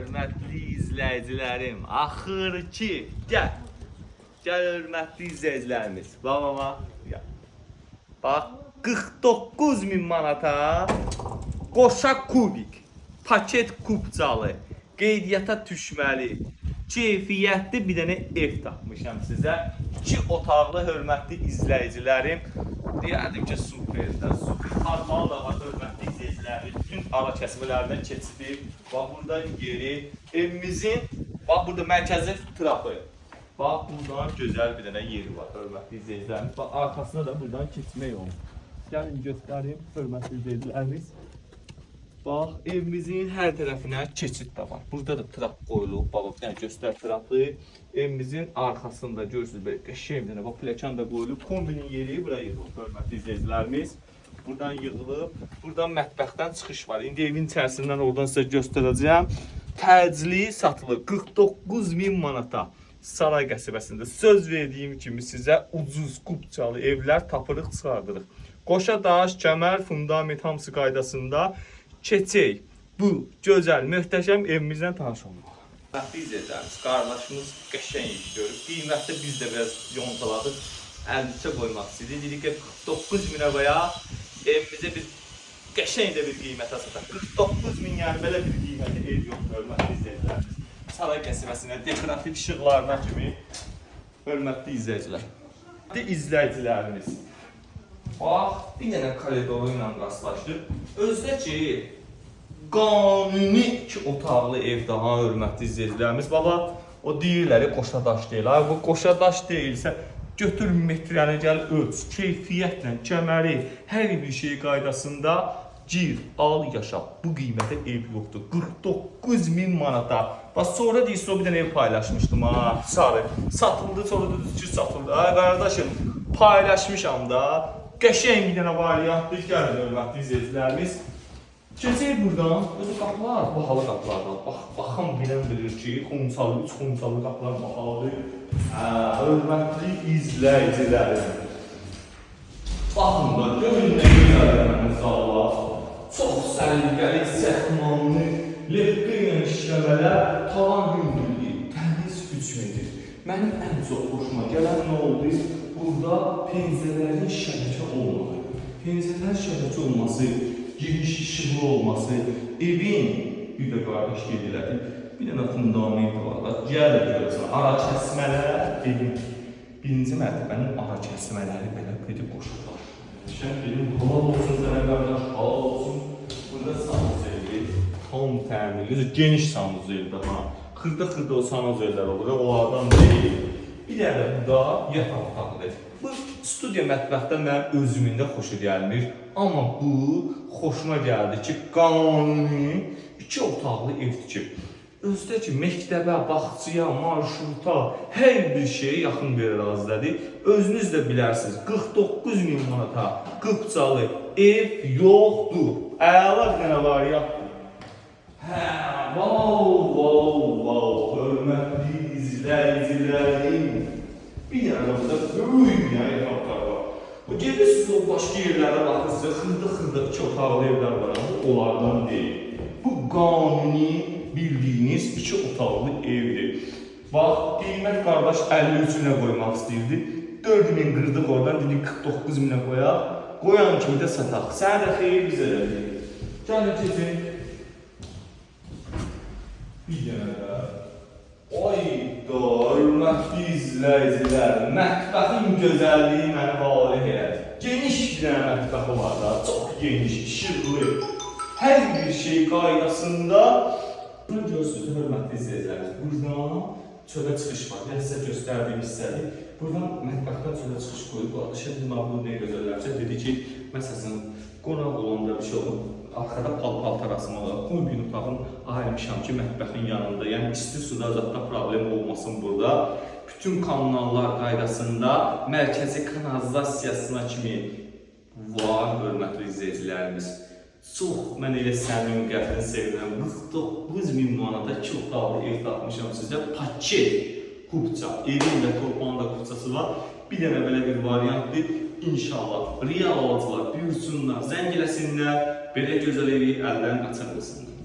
Hörmətli izləyicilərim, axır ki, gəl. Gəl hörmətli izləyicilərimiz. Bax mama, gəl. Bax 49 min manata qoşa kubik, paket kubcalı, qeydiyyata düşməli, keyfiyyətli bir dənə ev tapmışam sizə. İki otaqlı hörmətli izləyicilərim. Deyərdim ki, superdən super. Parmağı da var hörmətli izləyicilərimiz. Bütün ara kəsmələrindən keçib. Bax burada yeri, evimizin, bax burada mərkəzi trapı. Bax buradan gözəl bir dənə yeri var hörmətli izləyicilərimiz. Bax arxasına da buradan keçmək olur. Gəlin göstərim hörmətli izləyicilərimiz. Bax, evimizin hər tərəfinə keçid də var. Burada da trap qoyulub. Baba, bir dənə göstər trapı. Evimizin arxasında görürsünüz belə qəşəng bir dənə bax pləkan da qoyulub. Kombinin yeri bura yığılıb hörmətli izləyicilərimiz. Buradan yığılıb, buradan mətbəxdən çıxış var. İndi evin içərisindən oradan sizə göstərəcəyəm. Təcili satılır 49 min manata. Saray qəsəbəsində söz verdiyim kimi sizə ucuz kupçalı evlər tapırıq, çıxardırıq. Qoşa daş, kəmər, fundament hamısı qaydasında keçək bu gözəl, möhtəşəm evimizlə tanış olmaq. Hörmətli izləyicilərimiz, qardaşımız qəşəng iş görüb. Qiymətdə biz də biraz yontaladıq. 53-ə qoymaq istədik. Dedik ki, 49 minə qoyaq, evimizə bir qəşəng də bir qiymətə sataq. 49 min yəni belə bir qiymətə ev yoxdur, hörmətli izləyicilərimiz. Saray qəsəbəsində dekorativ işıqlarına kimi hörmətli izləyicilər. Hörmətli izləyicilərimiz. Bax, bir dənə koridoru ilə rastlaşdıq. Özdə ki, qanuni iki otaqlı ev daha hörmətli izləyicilərimiz. Baba, o deyirlər qoşa daş deyil. Ay, bu qoşa daş deyilsə, götür metrəni gəl ölç, keyfiyyətlə, kəməri, hər bir şey qaydasında gir, al, yaşa. Bu qiymətə ev yoxdur. 49 min manata. Bax sonra deyirsiz o bir dənə ev paylaşmışdım ha, sarı. Satıldı, sonra dediniz ki, satıldı. Ay qardaşım, paylaşmışam da. Qəşəng bir dənə variantdır. Gəlin hörmətli izləyicilərimiz. Keçək buradan. Özü qapılar bahalı qapılardır. Bax, baxan bilən bilir ki, xunçalı, üç xunçalı qapılar bahalıdır. Hə, hörmətli izləyicilərim. Baxın da, görün nə gözəl mənim zallar. Çox səliqəli, səhmanlı, levqə ilə işləmələr, tavan hündürlüyü, təmiz 3 metr. Mənim ən çox xoşuma gələn nə oldu? Burada pəncərələrin şəbəkə olmağı. Pəncərələrin şəbəkə olması, geniş işıqlı olması, evin bir də qardaş qeyd elədi. Bir dənə fundament var da, gəl görəsən, ara kəsmələr evin birinci mərtəbənin ara kəsmələri belə gedib qoşurlar. Şən dedim, halal olsun sənə qardaş, halal olsun. Burada sanuzelli, tam təmirli, geniş sanuzelli ha. Xırda-xırda o sanuzellər olur, onlardan deyil. Bir dənə də burada yataq otağıdır. Bu studiya mətbəxdə mənim özümün də xoşu gəlmir. Amma bu xoşuma gəldi ki, qanuni iki otaqlı ev tikib. Özdə ki, məktəbə, bağçaya, marşruta, hər bir şeyə yaxın bir ərazidədir. Özünüz də bilərsiniz, 49 min manata Qıpçalı ev yoxdur. Əla bir dənə variantdır. Hə, vau, vau, vau, hörmətli izləyicilərim. Bir dənə də burada böyük bir dənə yataq otağı var. Bu gedirsiniz o başqa yerlərə baxırsınız, xırda-xırda iki otaqlı evlər var, amma bu onlardan deyil. Bu qanuni bildiyiniz iki otaqlı evdir. Bax, qiymət qardaş 53 minə qoymaq istəyirdi. 4 min qırdıq oradan, dedik 49 minə qoyaq. Qoyan kimi də sataq. Sənə də xeyir, bizə də xeyir. Gəlin keçin. Bir dənə də. Ay da, hörmətli izləyicilər, mətbəxin gözəlliyi məni valeh elədi. Geniş bir dənə mətbəxi var da, çox geniş, işıqlı. Hər bir şey qaydasında. Bunu görürsünüz, hörmətli izləyicilərimiz. Buradan çölə çıxış var. Yəni sizə göstərdiyim hissədir. Buradan mətbəxdən çölə çıxış qoyub, qardaşım dedim, "Abi, bunu niyə gözəlləmişəm?" Dedi ki, məsələn, qonaq olanda bir şey olur, arxada pal-paltar asmalı. Qoy bir otağın ayırmışam ki, mətbəxin yanında. Yəni isti suda zadda problem olmasın burada. Bütün kommunallar qaydasında mərkəzi kanalizasiyasına kimi var, hörmətli izləyicilərimiz. Çox mən elə səmimi qəlbdən sevinirəm. 49 min manata iki otaqlı ev tapmışam sizə. Paket kupça, evin də torpağın da kupçası var. Bir dənə belə bir variantdır. İnşallah real alıcılar buyursunlar, zəng eləsinlər, belə gözəl evi əldən qaçırmasınlar.